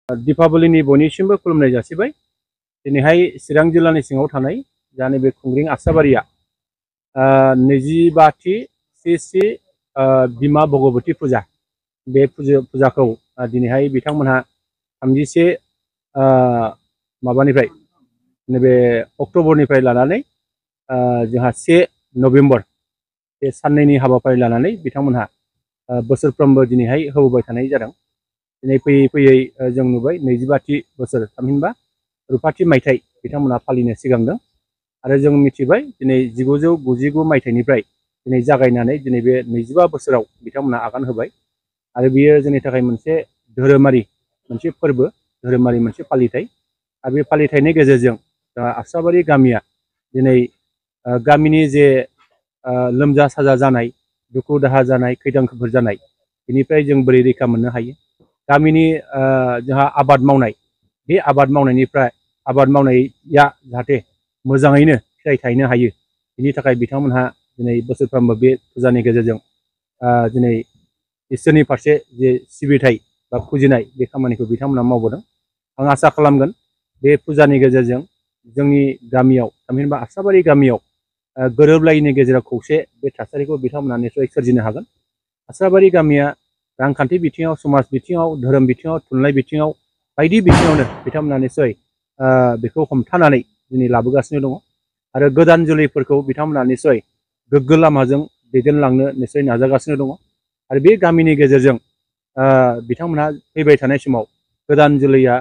दीपावलीनि बयनिसिमबो खुलुमनाय जासिबाय। दिनैहाय चिरां जिल्लानि सिङाव थानाय जा नैबे खुंग्रिं आक्साबारिया 25थि श्री श्री बिमा ब'ग'बती फुजा बे फुजाखौ दिनैहाय बिथांमोनहा 31 माबानिफ्राय नैबे अक्ट'बरनिफ्राय लानानै जोंहा 1 नभेम्बर बे साननैनि हाबाफारि लानानै बिथांमोनहा बोसोरफ्रोमबो दिनैहाय होबोबाय थानाय जादों। दिनै फैयै फैयै जों नुबाय 25थि बोसोर थामहिनबा रुपाथि मायथाइ बिथांमोनहा फालिनो सिगांदों आरो जों मिथिबाय दिनै 1999 मायथाइनिफ्राय दिनै जागायनानै दिनै बे 25 बोसोराव बिथांमोनहा आगान होबाय आरो बियो जोंनि थाखाय मोनसे धोरोमारि मोनसे फोरबो, धोरोमारि मोनसे फालिथाय आरो बे फालिथायनि गेजेरजों आक्साबारि गामिया दिनै गामिनि जे लोमजा साजा जानाय, दुखु दाहा जानाय, खैदां खैफोद जानाय बेनिफ्राय जों बोरै रैखा मोननो हायो। गामिनि जोंहा आबाद मावनाय, बे आबाद मावनाया जाहाथे मोजाङैनो फिथाइ थायनो हायो बेनि थाखाय बिथांमोनहा दिनै बोसोरफ्रोमबो बे फुजानि गेजेरजों दिनै इसोरनि फारसे जे सिबिथाय बा फुजिनाय बे खामानिखौ बिथांमोनहा मावबोदों। आं आसा खालामगोन बे फुजानि गेजेरजों जोंनि गामियाव थामहिनबा आक्साबारि गामियाव गोरोबलायैनि गेजेराव खौसे बे थासारिखौ बिथांमोनहा निसय सोरजिनो हागोन। आक्साबारि गामिया रांखान्थि बिथिङाव, समाज बिथिङाव, धोरोम बिथिङाव, थुनलाइ बिथिङाव बायदि बिथिङावनो बिथांमोनहा निसय बेखौ हमथानानै दिनै लाबोगासिनो दङ आरो गोदान जोलैफोरखौ बिथांमोनहा निसय गोग्गो लामाजों दैदेनलांनो निसय नाजागासिनो दङ आरो बे गामिनि गेजेरजों बिथांमोनहा फैबाय थानाय समाव गोदान जोलैया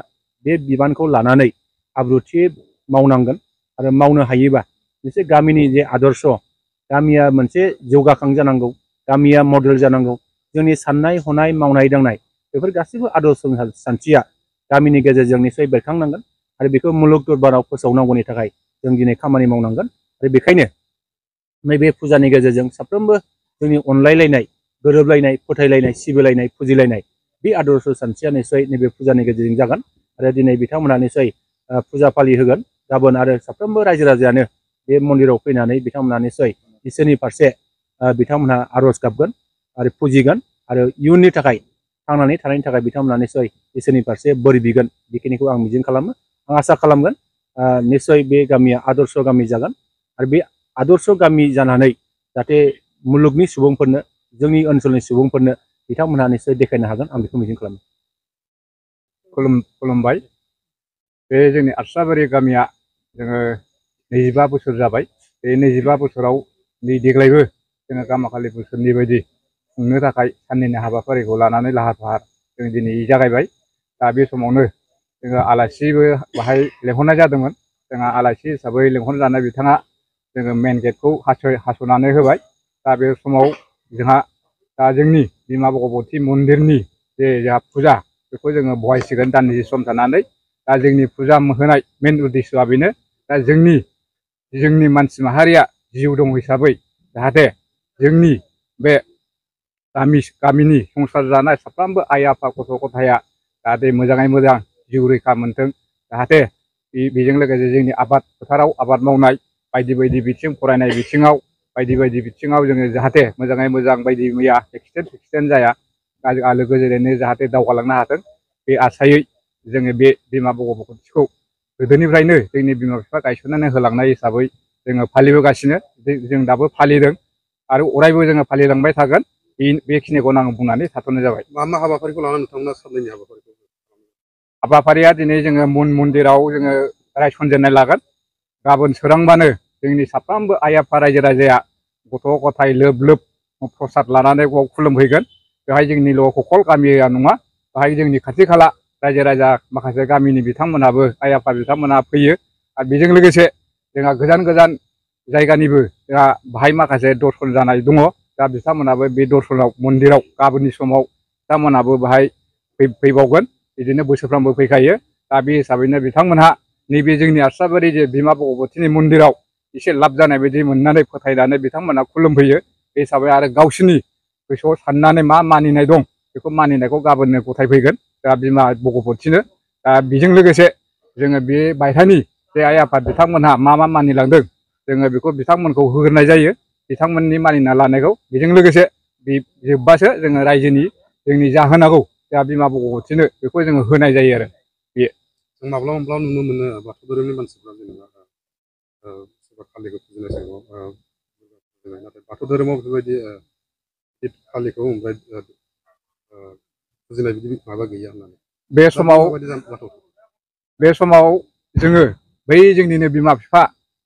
बे बिबानखौ लानानै आब्रुथियै मावनांगोन आरो मावनो हायोबा मोनसे गामिनि जे आदर्श, गामिया मोनसे जौगाखां जानांगौ, गामिया मडेल जानांगौ। जोंनि साननाय हनाय मावनाय दांनाय बेफोर गासैबो आदर्श सानस्रिया गामिनि गेजेरजों निसय बेरखांनांगोन आरो बेखौ मुलुग दरबाराव फोसावनांगौनि थाखाय जों दिनै खामानि मावनांगोन आरो बेखायनो नैबे फुजानि गेजेरजों साफ्रोमबो जोंनि अनलायलायनाय, गोरोबलायनाय, फोथायलायनाय, सिबिलायनाय, फुजिलायनाय बे आदर्श सानस्रिया निसय नैबे फुजानि गेजेरजों जागोन आरो दिनै बिथांमोनहा निसय फुजा फालि होगोन गाबोन आरो साफ्रोमबो रायजो राजायानो बे मन्दिराव फैनानै बिथांमोनहा निसय इसोरनि फारसे बिथांमोनहा आर'ज गाबगोन आरो फुजिगोन आरो इयुननि थाखाय थांनानै थानायनि थाखाय बिथांमोनहा निसय इसोरनि फारसे बोर बिगोन। बेखिनिखौ आं मिजिं खालामो। आं आसा खालामगोन निसय बे गामिया आदर्श गामि जागोन आरो बे आदर्श गामि जानानै जाहाथे मुलुगनि सुबुंफोरनो, जोंनि ओनसोलनि सुबुंफोरनो बिथांमोनहा निसय देखायनो हागोन, आं बेखौ मिजिं खालामो। खुलुमबाय। बे जोंनि आक्साबारि गामिया जोङो 25 बोसोर जाबाय। बे 25 बोसोराव देग्लायबो जोङो गामाखालि बोसोरनि बायदि खुंनो थाखाय साननैनि हाबाफारिखौ लानानै लाहार फाहार जों दिनै जागायबाय। दा बे समावनो जोङो आलासिबो बाहाय लेंहरनाय जादोंमोन। जोंहा आलासि हिसाबै लेंहरजानाय बिथाङा जोङो मेन गेटखौ हास'नानै होबाय। दा बे समाव जोंहा दा जोंनि बिमा ब'ग'बती मन्दिरनि जे जोंहा फुजा बेखौ जोङो बहायसिगोन दान्दिसे सम थानानै। दा जोंनि फुजा होनाय मेन उद्देश्यआ बेनो, दा जोंनि मानसि माहारिया जिउ दं हिसाबै जाहाथे जोंनि बे गामिनि संसार जानाय साफ्रोमबो आइ आफा गथ' गथाया जाहाथे मोजाङै मोजां जिउ रैखा मोनथों, जाहाथे बेजों लोगोसे जोंनि आबाद फोथाराव आबाद मावनाय बायदि बायदि बिथिं, फरायनाय बिथिङाव बायदि बायदि बिथिङाव जोङो जाहाथे मोजाङै मोजां बायदि मैया एक्सिडेन्ट जाया, आलो गोजोनैनो जाहाथे दावगालांनो हाथों। बे आसायै जोङो बे बिमा ब'ग'बतीखौ गोदोनिफ्रायनो जोंनि बिमा बिफा गायसननानै होलांनाय हिसाबै जोङो फालिबोगासिनो, जों दाबो फालिदों आरो अरायबो जोङो फालिलांबाय थागोन। बेखिनिखौनो आं बुंनानै थाथ'नाय जाबाय। मा हाबाफारिखौ लानानै नोंथांमोना साननैनि हाबाफारिया दिनै जोङो मन्दिराव जोङो रायसनजेननाय लागोन। गाबोन सोरांबानो जोंनि साफ्रोमबो आइ आफा रायजो राजाया गथ' गथाय लोब लोब प्रसाद लानानै बाव खुलुमहैगोन। बेवहाय जोंनिल' हखल गामिया नङा, बेवहाय जोंनि खाथि खाला रायजो राजा माखासे गामिनि बिथांमोनाबो आइ आफा बिथांमोना फैयो आरो बेजों लोगोसे जोंहा गोजान गोजान जायगानिबो जोंहा बाहाय माखासे दर्शन जानाय दङ। दा बिथांमोनाबो बे दर्शनाव मन्दिराव गाबोननि समाव बिथांमोनाबो बाहाय फैबावगोन। बिदिनो बोसोरफ्रामबो फैखायो। दा बे हिसाबैनो बिथांमोनहा नैबे जोंनि आक्साबारि जे बिमा ब'ग'बतीनि मन्दिराव एसे लाब जानाय बायदि मोननानै फोथायनानै बिथांमोना खुलुमफैयो। बे हिसाबै आरो गावसोरनि गोसोआव साननानै मा मानिनाय दं बेखौ मानिनायखौ गाबोननो गथायफैगोन दा बिमा ब'ग'बतीनो। दा बेजों लोगोसे जोङो बे बायथानि जे आइ आफा बिथांमोनहा मा मानिलांदों जोङो बेखौ बिथांमोनखौ होग्रोनाय जायो, बिथांमोननि मानिना लानायखौ। बेजों लोगोसे बे जोब्बासो जोङो रायजोनि जोंनि जा होनांगौ जोंहा बिमा ब'ग'बतनो बेखौ जोङो होनाय जायो आरो बे जों माब्लाबा माब्लाबा नुनो मोनो बाथौ धोरोमनि मानसिफ्रा जेनेबा सोरबा कालिखौ फुजिनाय समाव नाथाय बाथौ धोरोमाव बेफोरबायदि कालिखौ ओमफ्राय फुजिनाय बिदि माबा गैया होननानै बे समाव जोङो बै जोंनिनो बिमा बिफा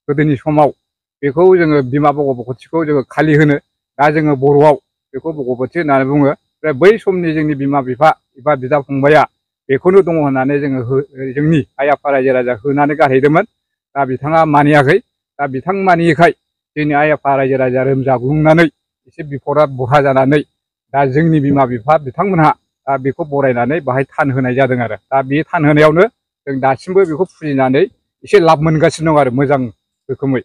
गोदोनि समाव बेखौ जोङो बिमा ब'ग'बतखौ जोङो खालि होनो दा जोङो बर'आव बेखौ ब'ग'बत होननानै बुङो ओमफ्राय बै समनि जोंनि बिमा बिफा एबा बिदा फंबाया बेखौनो दङ होननानै जोङो जोंनि आइ आफा रायजो राजा होनानै गारहैदोंमोन दा बिथाङा मानियाखै दा बिथां मानियैखाय जोंनि आइ आफा रायजो राजा रोमजाग्लुंनानै एसे बिपदा बरहा जानानै दा जोंनि बिमा बिफा बिथांमोनहा दा बेखौ बरायनानै बाहाय थान होनाय जादों आरो दा बे थान होनायावनो जों दासिमबो बेखौ फुजिनानै एसे लाब मोनगासिनो दं आरो मोजां रोखोमै